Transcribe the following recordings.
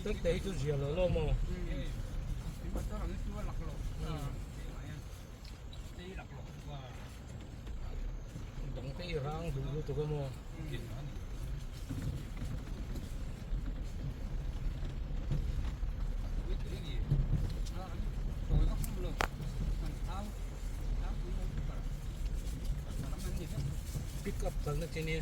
Tak te hi chu zia lo lo maw? Dang te i rang duh lutuk a maw? Pick up kalna chi nia.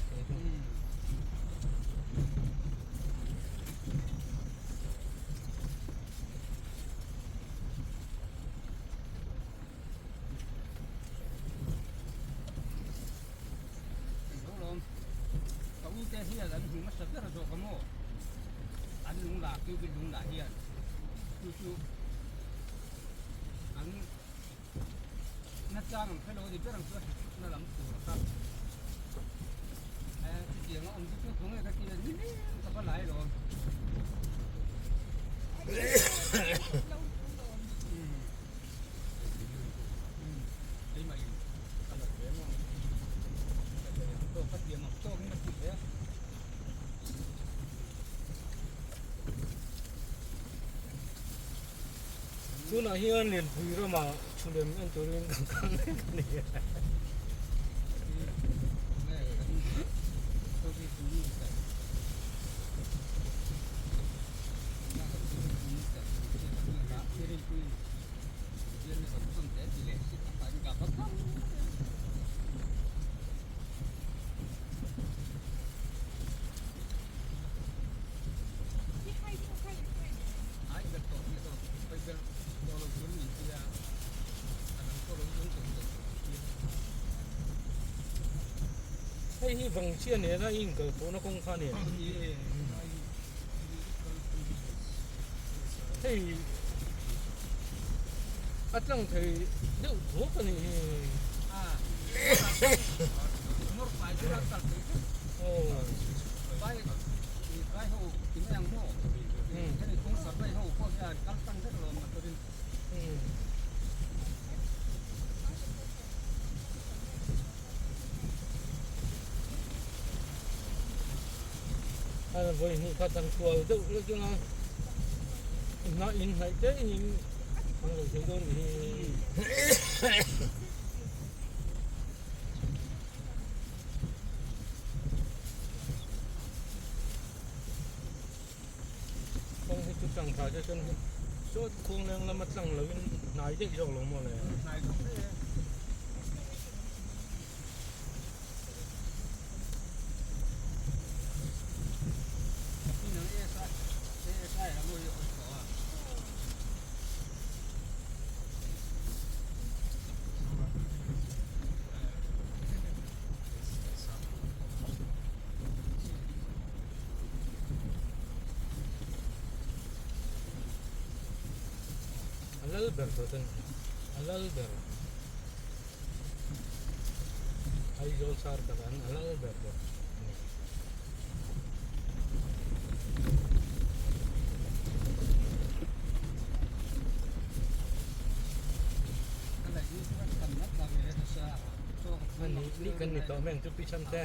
Tunah hian Lianpui ramah thulem en turin kan kal mek a ni. Hei hi Vangchhia nena i inkalpawhna kawng kha a ni. Hei a tlang thei deuh thuak a nih hi. Vawi hnih khat an kual deuh lek anga hnah in hnaih te in an lo thei dawn ni hi. Kawng hi chu tlang tha te chuan sawt khuang leng lama tlang lovin hnai daih zawk lo maw le. A lal ber dawt a ni. A lal ber. Aizawl sar tak an a lal ber dawt a ni. A nih nih kan ni tawh mai ang chu pi Chhante.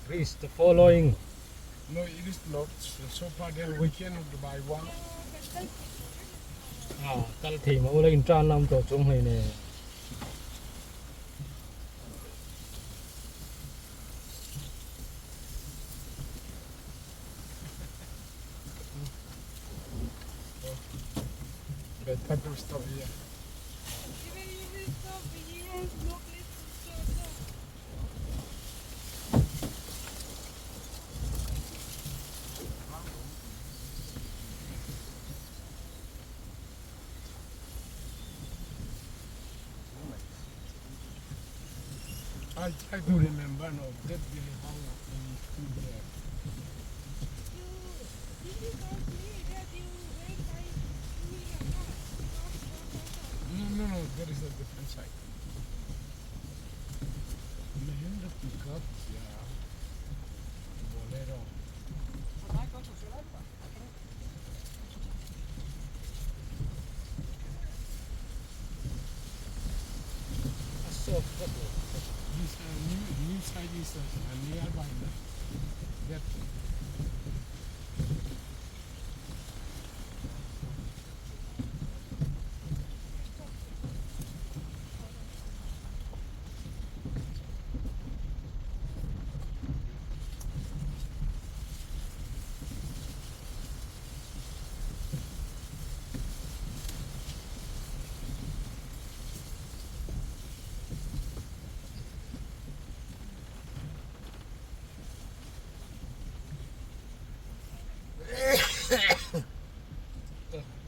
Reach the following. No, it is not so far there. We cannot buy one. Ah, kal thei ma ula in tan lam to chung hlei ne. Better to stop here. I try to remember now that day how we stood there. No, no, there is a different side. Mahindra pickup, yeah. Bolero. A soft vek lo. This new, new side is nearby. That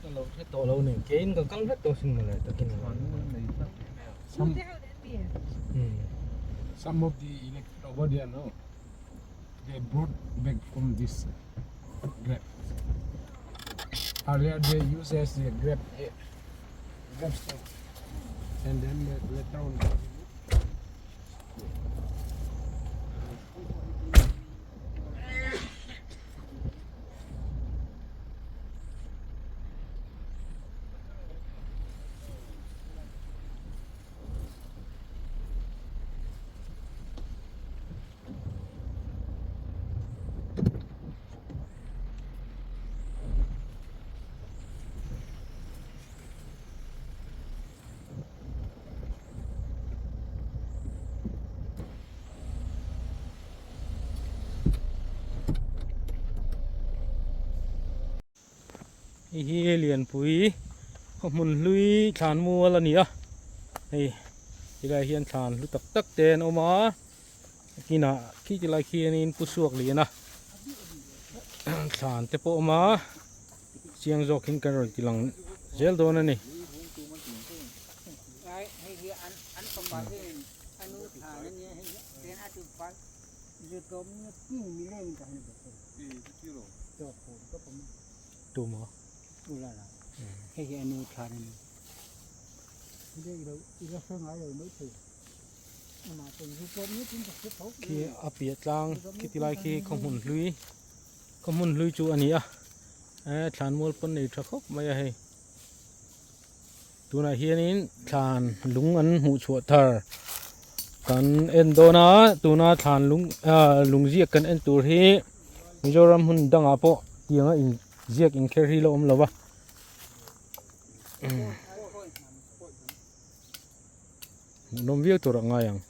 Ka lo hre tawh lo ni kein ka kal vek tawh sin mawle takin Some of the elected over there no they brought back from this grave. Earlier they used as the grave here, gravestone, and then later on. Hei hi Lianpui khaw hmun hlui thlan mual a ni a hei tilai hian thlan hlu tak tak te an awm a kinah khi tilai khianin pu suak lian a thlan te pawh a awm a chiang zawk in kan rawn ti lang zel dawn a ni. Tum a. Khi a piah tlang khi ti lai khi khaw hmun hlui khaw hmun hlui chu a ni a eh thlan mual pawn nei tha khawp mai a hei tunah hianin thlan lung an hmuh chhuah thar kan en dawn a tuna thlan lung ah lung ziak kan en tur hi Mizoram hmun dangah pawh tianga in ziak inkher hi la awm lo va. Hmuhnawm viau tur a ngai ang.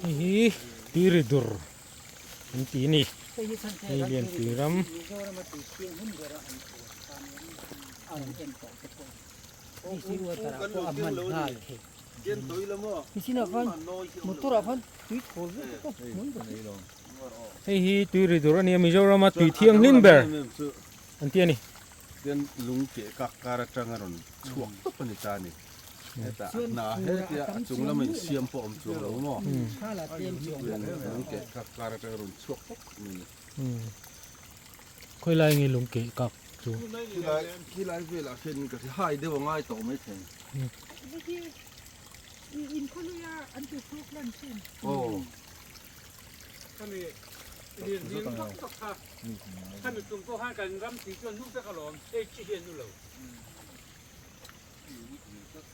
Hei hi tiri dur an ti a ni. Hei Lianpui ram. Hei hi tui ri dur a ni a Mizoram a tui thianghlim ber an ti a ni. Chuan lung keh kak kar atang a rawn chhuak tawp a ni ta a ni. Hetah a hna hetia a chung lama insiam pawh a awm chuang lo maw? Chuan lung keh kak kar atang a rawn chhuak tawp a ni. Khawi lai nge lung keh kak chu? Khilai khilai velah khian ka hre hai deuh a ngai tawh maithei. Aw.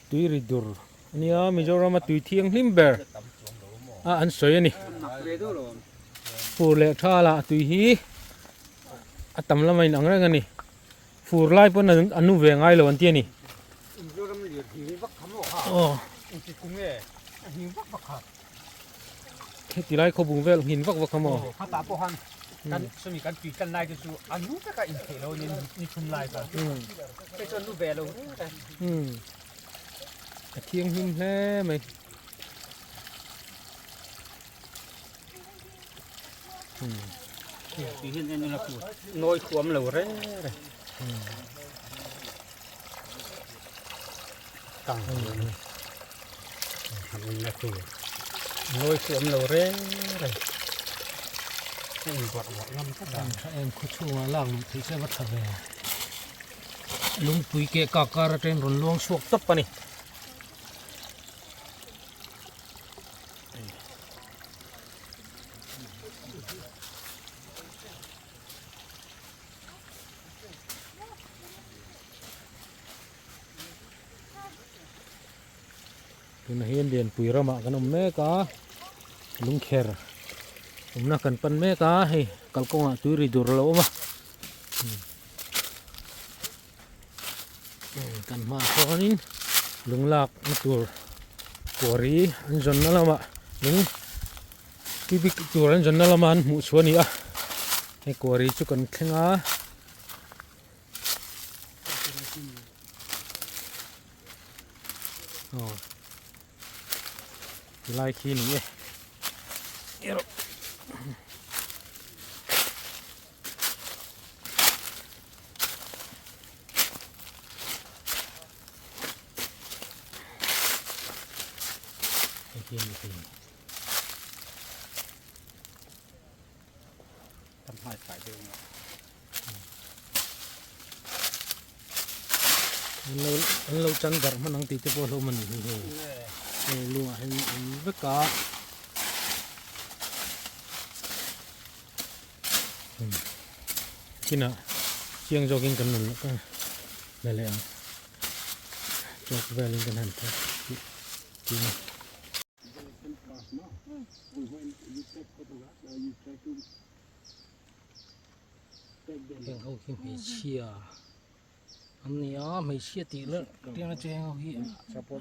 Tui ri dur a nia Mizoram a tui thianghlim ber a an sawi a ni. Fur leh tha lah tui hi a tam lama in ang reng a ni. Fur lai pawn an nu ve ngai lo an ti a ni. Aw. Heti lai khawbung vel nghin vak vak kha maw? A thianghlim hle mai. Nawi khuam lo reng reng. Tang Nawi khuam lo reng reng. Tha em khaw chhungah lak luh theih se va tha ve. Lungpui keh kak kar atangin rawn luang chhuak tawp a ni. Tunah hian Lianpui ramah kan awm mek a, lungkher awmna kan pan mek a, hei kalkawngah tui ri dur a lo awm a. Kan hmaah chuanin lung lakna tur kuari an zawnna lamah lung cubic tur an zawnna lamah an hmuh chhuah a ni a, hei kuari chu kan thleng a. Aw tilai khi ni e erawh hei hi ni thei Tam hai fai deuh ang. An lo an lo chan darh hman ang tih te pawh hlawm a ni hi hei. Hei lungah hian awm vek a. Kinah chiang zawkin kan rawn la leh ang. Chawk velin kan han thar tih a. Heng ho hi hmeichhia an ni a hmeichhia tih leh tiang a cheng ho hi an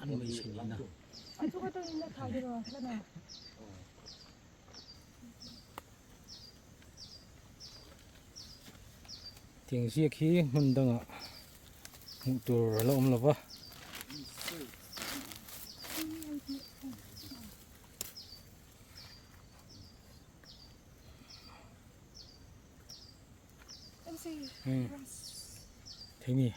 hmeichhe nihna. Tiang ziak hi hmun dangah hmuh tur a la awm lo va. Thei ni.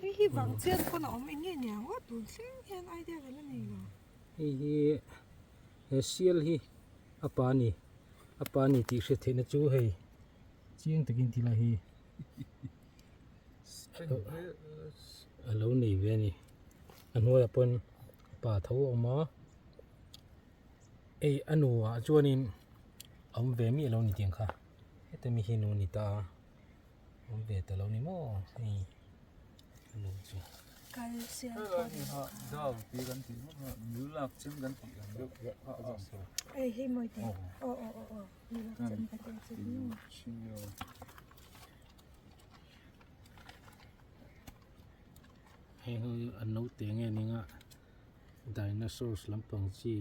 Hei hi vang chian pawn a awm eng nge niang aw tun thleng hian idea ka la nei lo. Hei hi he sial hi a pa ni a pa ni tih hriat theihna chu hei chiang takin ti lai hi a lo nei ve a ni a hnuaiah pawn a pa tho a awm a. Hei a nu ah chuanin a awm ve miah lo ni tiang kha heta mi hi nu a ni ta a awm ve ta lo ni maw hei a nu chu. Hei hi an naute nge ning a. Dinosaurs lampang chi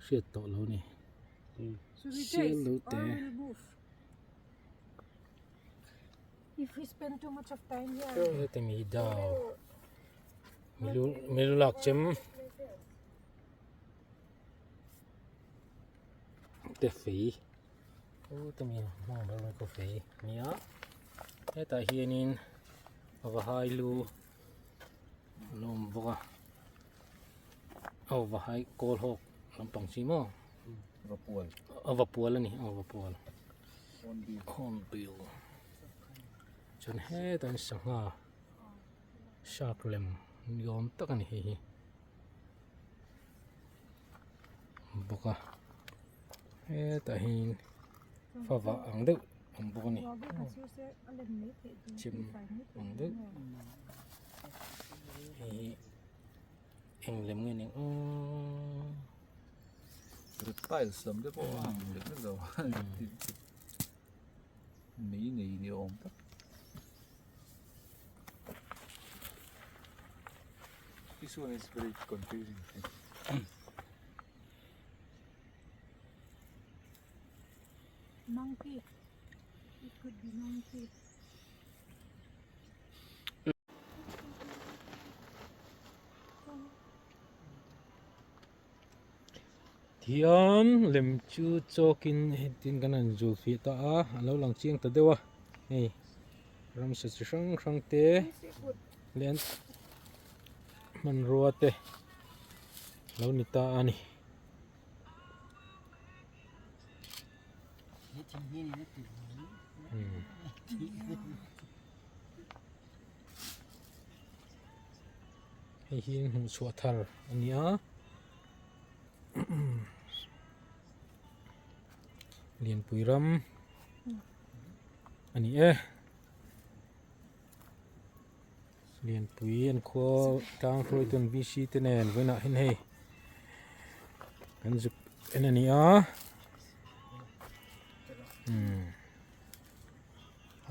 hriat tawh lo ni sial lo te. Heta mi hi dau milu milu lak chem te fei aw te mi hmang ber mai pawh fei nia hetah hianin a va hai lu. An awm bawk a aw va hai kawl hawk lampang chi maw Vapual a vapual a ni aw vapual hornbill chuan hetah hian sangha shark lem ni awm tak a ni hei hi bawk a hetah hian favah ang deuh a awm bawk a ni chim ang deuh hei hi eng lem nge ni aww reptiles lam te pawh a ang leh vek lo mei nei ni awm tak. This one is very confusing. Monkey. It could be monkey. Thiam lem chu chawkin hetin kan han zul fih ta a a lo lang chiang ta deuh a hei ramsa chi hrang hrang te leh an hmanrua te lo ni ta a ni. Hei hi hmuhchhuah thar a ni a. Lianpui ram a ni e. Lianpui an khua tlang hruaitu an VC te nen vawiinah hian hei kan zuk en a ni a. Umm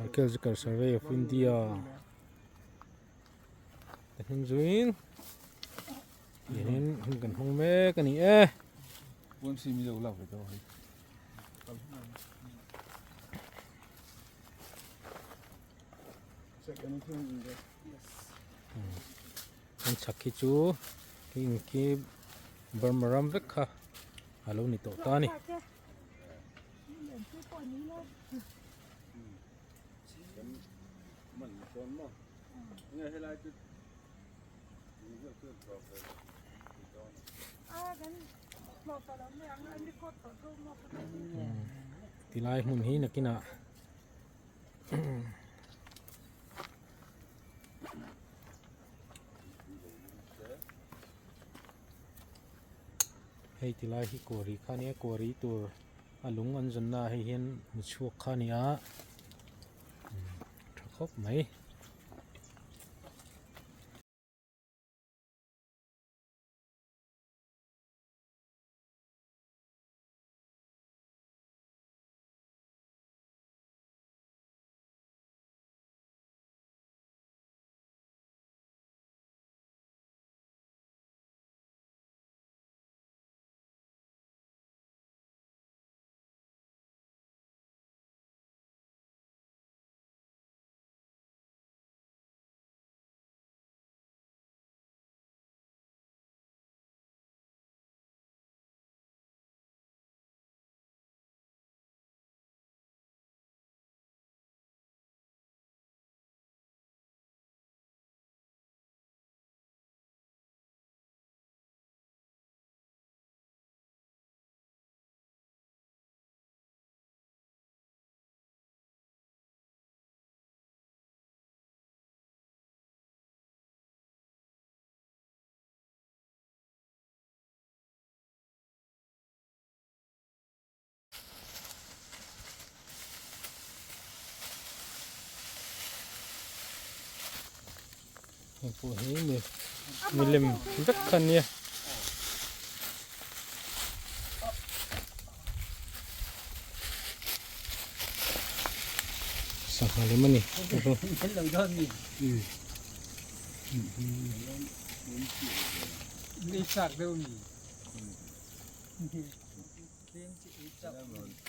Archaeological Survey of India te hnung zuiin tihian hun kan hmang mek a ni e. An chhak hi chu khi in khi Burma ram vek kha a lo ni tawh ta a ni. Tilai hmun hi nakinah Hei ti lai hi kawri kha nia kawri tur a lung an zawn na ah hei hian hmu chhuak kha a ni a tha khawp mai. Heng pawh hi mi milem vek kha ania. Sangha lem a ni.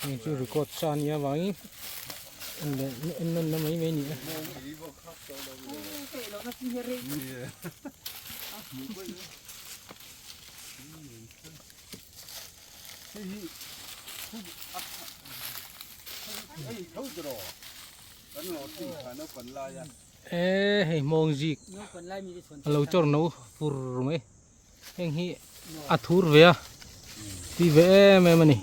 Heng chu record sa a nih avangin en leh en nawn na mai mai a ni e. E hei hmawng zik a lo chawr no fur mai. Heng hi a thur ve a ti ve em em a ni.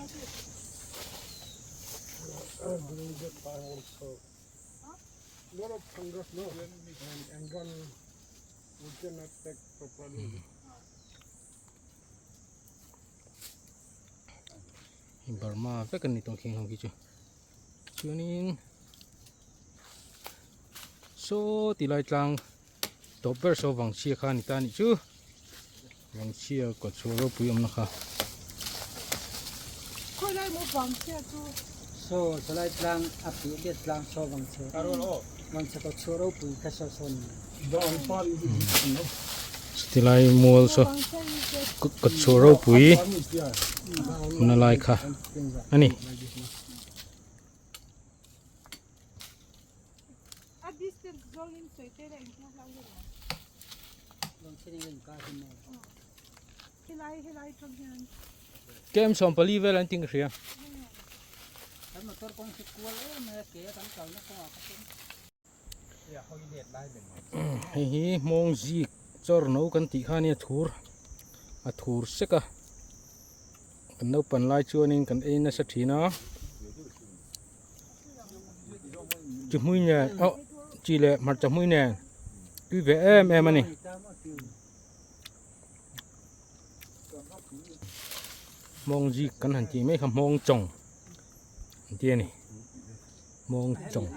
Burma vek a ni tawh khing ho khi chu chuanin saw ti lai tlang. Tawp ber saw vangchhia kha a ni ta a nih chu vangchhia kawt chhuah ropui awmna kha. Khawi lai maw vangchhia chu? Saw chulai tlang a piah biat tlang saw vangchhia vangchhia kawt chhuah ropui kha saw saw ni. Chutilai mual saw kawt chhuah ropui awmna lai kha a ni. A distance zawngin sawi te la engtin hlau deuh ang. Helai helai tang hian. Kem 14 vel an tih ka hria. Hei hi hmawng zik chawr no kan tih kha ania thur a thur sek a kan naupan lai chuanin kan ei nasa thin a. Chi hmui nen oh chi leh hmarcha hmui nen tui ve em em a ni. Hmawng zik kan han tih mai kha hmawng chawng an ti a ni hmawng chawng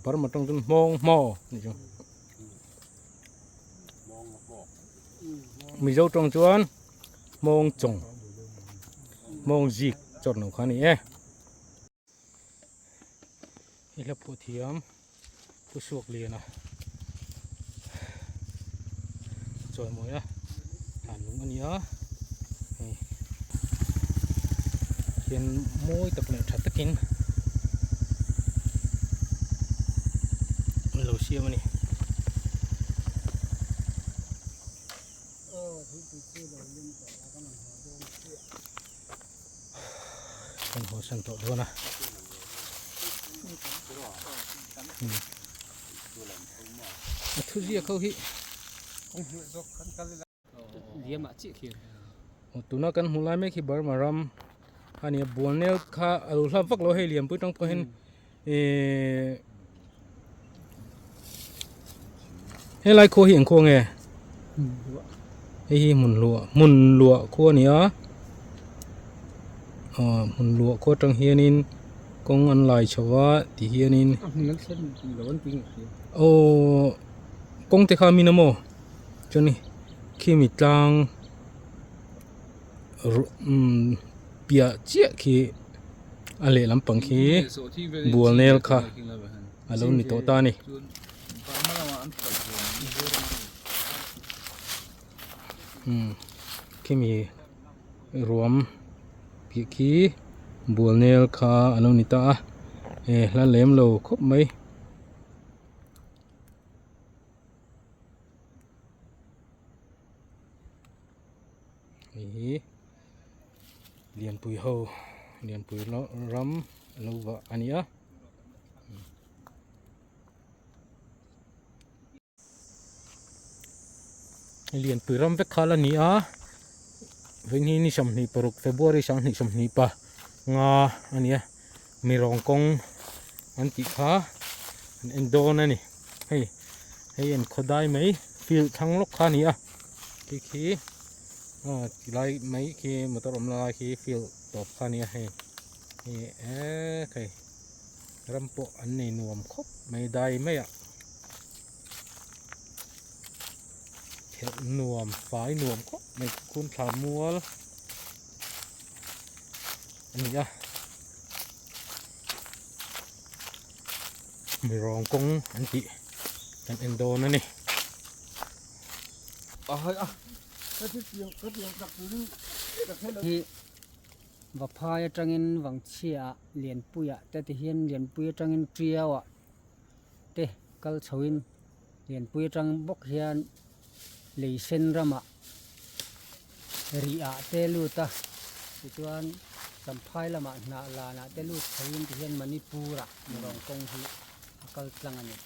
Burma tawng chuan hmawng hmaw a ni chu Mizo tawng chuan hmawng chawng hmawng zik chawt lo kha a ni e. Hei hla phuah thiam pu suak lian a chawi mawi a thlan lung a ni a hei hian mawi tak leh tha takin an lo siam a ni. Kan haw san tawh dawn a. A thu ziak ho hi tuna kan hmuh lai mek hi Burma ram a ni a Bualnel kha a lo hlap vak lo hei lianpui tang pawh hian ehh helai khua hi eng khua nge hei hi hmun luah hmun luah khua a ni a ah hmun luah khua atang hianin kawng an lai chho a ti hianin aww kawng te kha a min a maw chuan khimi tlang umm piah chiah khi a lehlam pang khi bual nel kha a lo ni tawh ta a ni. Umm khimi ruam piah khi bual nel kha a lo ni ta a e hla lem lo khawp mai. Hei hi lianpui ho lianpui ram lo vah a ni a. Lianpui ram vek khal a ni a veng hi ni 26 February 2025 pa nga a ni a mi rawng kawng an tih kha an en dawn a ni hei hei an khaw dai mai field thlang lawk kha a ni a khi khi aw ti lai mai khi motor awm lai khi field tawp kha a ni a hei hei eee hei ram pawh an nei nuam khawp mai dai mai ah khelh nuam fai nuam khawp mai khun thla mual a ni a mi rawng kawng an tih kan en dawn a ni. Hi Vaphai atangin Vangchhia ah Lianpui ah te tihian Lianpui atangin Tiau ah te kal chho in Lianpui atang bawk hian lei sen ramah rih ah te lut a tichuan Champhai lamah hnah lan ah te lut chho in tihian Manipur ah Murang kawng hi a kal tlang a ni.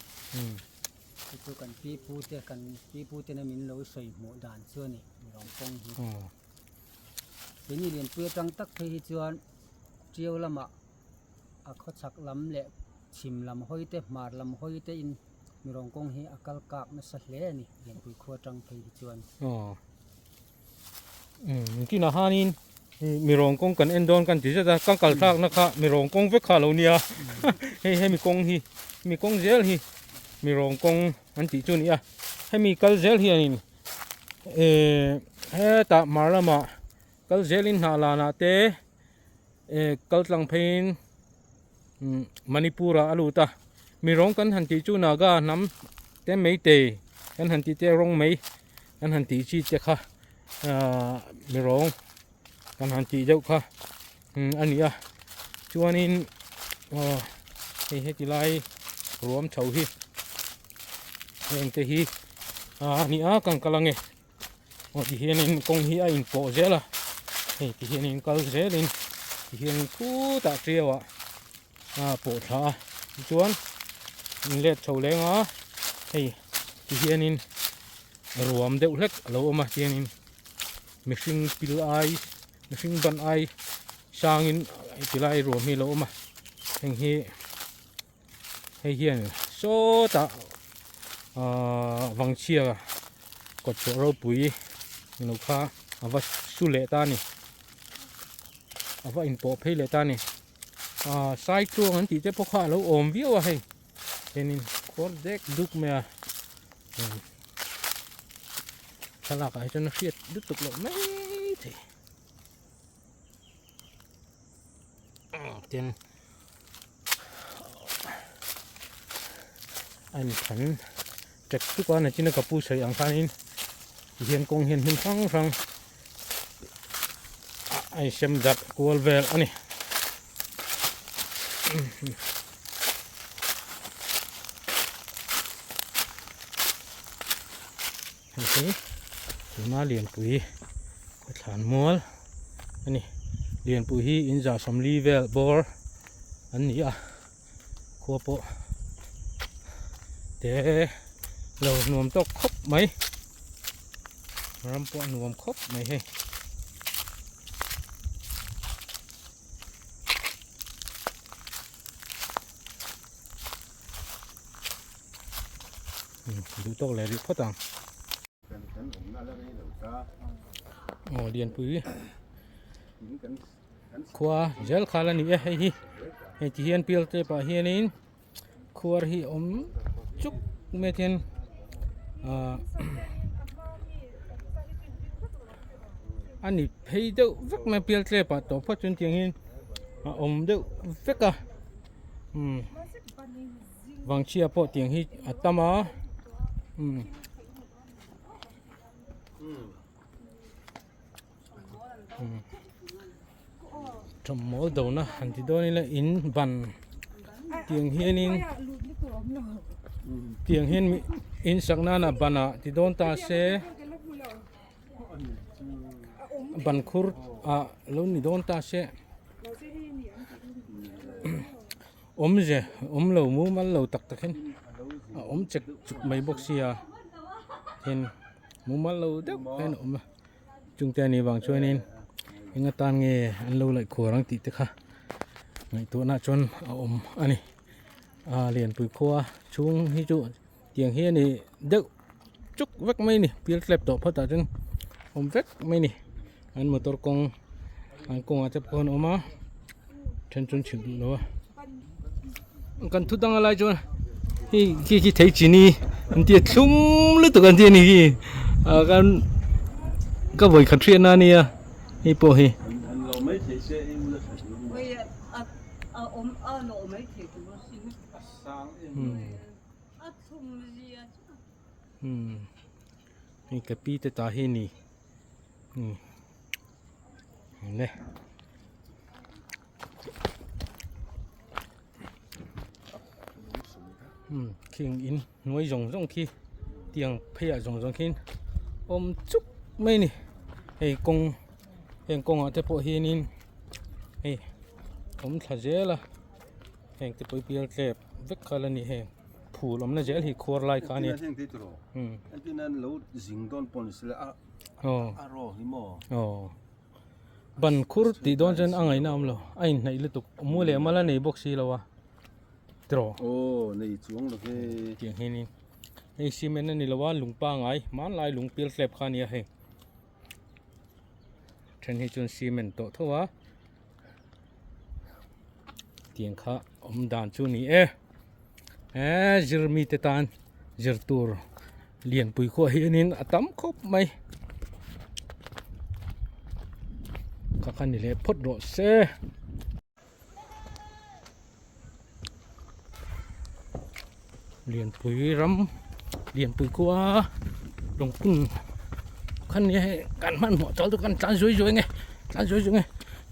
Chu chu kan pi pu te kan pi pu tena min lo sawi hmuh dan chu a ni Murang kawng hi. Keini Lianpui atang tak phei hi chuan Tiau lamah a khawchhak lam leh chhim lam hawi te hmar lam hawi te in Mirawng kawng hi a kal kak nasa hle a ni Lianpui khua atang phei hi chuan. Aw umm kinah hanin Mirawng kawng kan en dawn kan ti zet a ka kal thlakna kha Mirawng kawng vek kha a lo nia hei hemi kawng hi hemi kawng zel hi Mirawng kawng an tih chu a ni a hemi kal zel hianin ehh hetah hmar lamah kal zelin hnah lanah te eh kal tlang pheiin Manipur ah a lut a mi rawng kan han tih chu Naga hnam te meitei kan han tih te rawng mai kan han tih chi te kha ahh mi rawng kan han tih deuh kha a ni a chuanin aw hei heti lai ruam chho hi heng te hi a ni a kan kal ange. Aw ti hianin kawng hi a inpawh zel a hei ti hianin kal zelin ti hianin khutah tiau ah a pawh thla a tichuan in let chho leng a hei ti hianin ruam deuh hlek a lo awm a tihianin mihring pil ai mihring ban ai sangin tilai ruam hi a lo awm a heng hi. Hei hian sawtah ahh vangchhia Kawtchhuah ropui lo kha a va su leh ta a ni a va inpawh phei leh ta a ni ah sai tluang an tih te pawh kha a lo awm viau a hei hianin khuar dek duk mai a thlalak ah hi chuan a hriat lutuk loh mai thei tin a inthan tek tuk a nachina ka pu sawi ang khanin tihian kawng hian hmun hrang hrang a insem darh kual vel a ni. Hei hi tuna lianpui khawthlan mual a ni lianpui hi in za 40 vel bawr an ni a khua pawh te lo nuam tawk khawp mai ram pawh a nuam khawp mai hei. Duh tawk leh rih phawt ang. Aw lianpui khua zel khal a ni e hei hi hei ti hian pial te pah hianin khuar hi a awm chuk mai hian ah a ni phei deuh vek mai pial tlep ah tawh phawt chuan tiang hian a awm deuh vek a umm. Vangchhia pawh tiang hi a tam a umm thawmhnaw dona han ti dawn ila in ban tiang hianin tiang hian in sak nana ban ah ti dawn ta se ban khur ah lo ni dawn ta se. Awmze awm lo mumal lo tak tak hian a awm chek chuk mai bawk sia tin mumal lo deuh hian a awm a chungte anih vang chuanin eng atan nge an lo laih khuar ang tih te kha ngaihtuahna chuan a awm a ni a lianpui khua chhung hi chu tiang hi a ni deuh chuk vek mai a ni pial tlep tawh phawt ah chuan awm vek mai a ni an motor kawng an kawngah te pawh an awm a then chu an chhilh duh lo a kan thu dang a lai chuan hei khi khi thei chini an tia thlum lutuk an ti a ni hi ah khan ka vawi khat hriatna a nia hei pawh hi. Hei ka pi te ta hi a ni le khing in hnuai zawng zawng khi tiang phei ah zawng zawng khian awm chuk mai a ni hei kawng heng kawngah te pawh hianin hei awm thla zel a. Heng te pawh hi pial tlep vek kha la ni heng phul awmna zel hi khuar lai kha a ni. Ban khur tih dawn chuan a ngaihna awm lo a inhnaih lutuk mu leh mal a nei bawk si lo a tiraw. Tiang hianin hei cement a ni lo a lung pangai hmanlai lung pial tlep kha a ni a hei then hi chuan cement tawh tho a. Tiang kha awm dan chu ni e he zir mite tan zir tur lianpui khuah hianin a tam khawp mai kha kha ni leh phawt rawh se. Lianpui ram lianpui khua lungphun khan nia hei kan hmanhmawh chal chu kan tlan zui zui nge tlan zui zui nge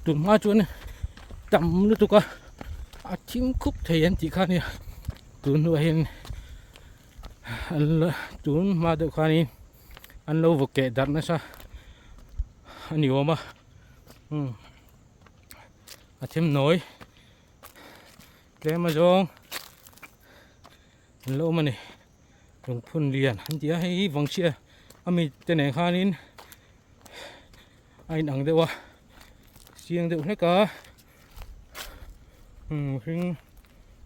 tun hma chuan tam lutuk a a thim khup thei an tih kha nia tun hnuah hian an la tun hma deuh khanin an lo vaw keh darh nasa a ni awm a umm a thim nawi. Tlem azawng an lo awm a ni lungphun lian an ti a hei hi vangchhia a mi te nen khanin a inang deuh a chiang deuh hlek a mihring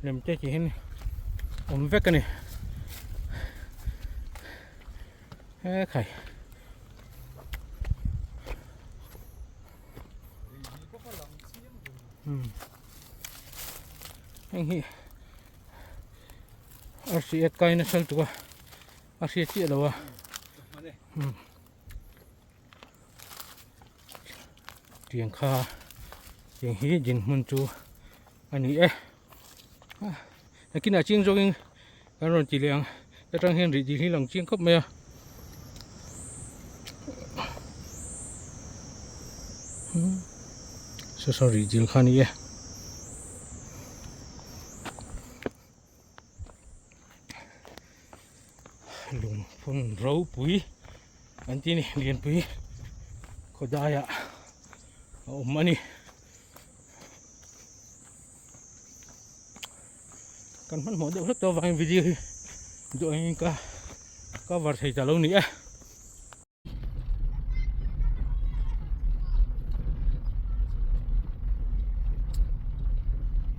lem te ti hian awm vek a ni. He khai. Heng hi arsi et kai nasa lutuk a a hriat chiah lo a tiang kha tiang hi dinhmun chu a ni e nakinah chiang zawkin kan rawn ti leh ang atang hian rih dil hi lang chiang khawp mai a saw saw rih dil kha a ni e. Lungphun ropui an tih a ni lianpui khawdaiah a awm a ni. Kan hmanhmawh deuh hlek tawh avangin video hi duh angin ka cover thei ta lo ni e.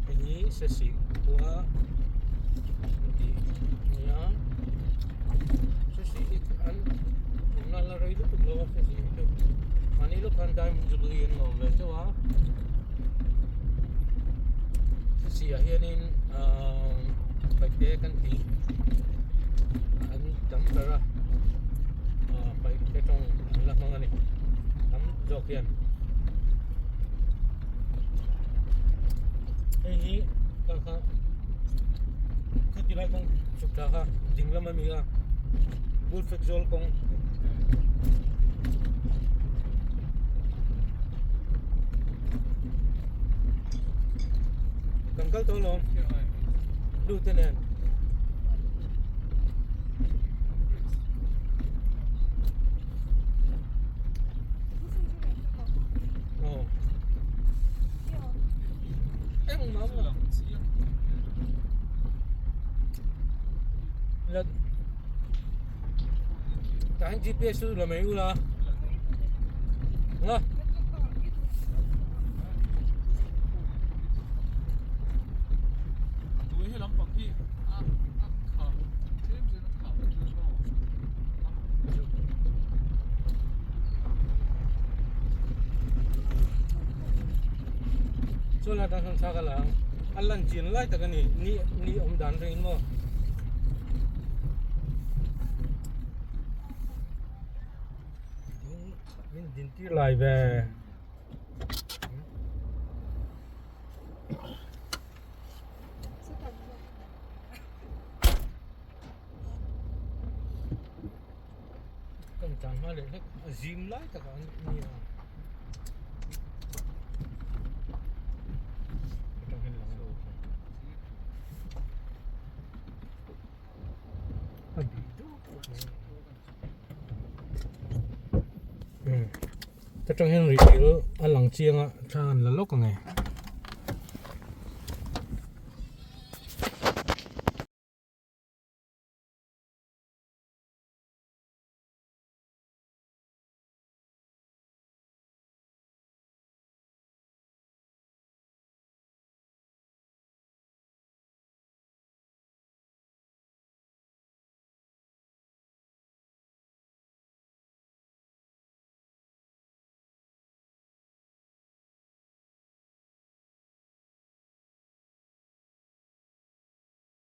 Hei hi sesi khua an tih nia sesi hi an awmna la rei lutuk lo a sesi hi chu mahni lawk khan diamond jubilee an lawm ve teuh a sesi ah hianin ahh paihte kan tih an tam ber a. Paihte tawng an la hmang a ni tam zawk hian hei hi kha kha khati lai kawng chhuk thla kha ding lam ami a bullfrog zawl kawng kan kal tawh alawm lut te nen. GPS chu la mai ula nga Tui he lampang hi a a kham tlem chuan a kham chu maw Chuan atang hian thla ka la ang a lan chin lai tak a ni ni ni awm dan rengin maw. Min din tir lai ve. Kan tan hma leh hlek a zim lai tak a ni a. A bih deuh Ta tang hian rih dil a lang chiang a thla an la lawk ang e.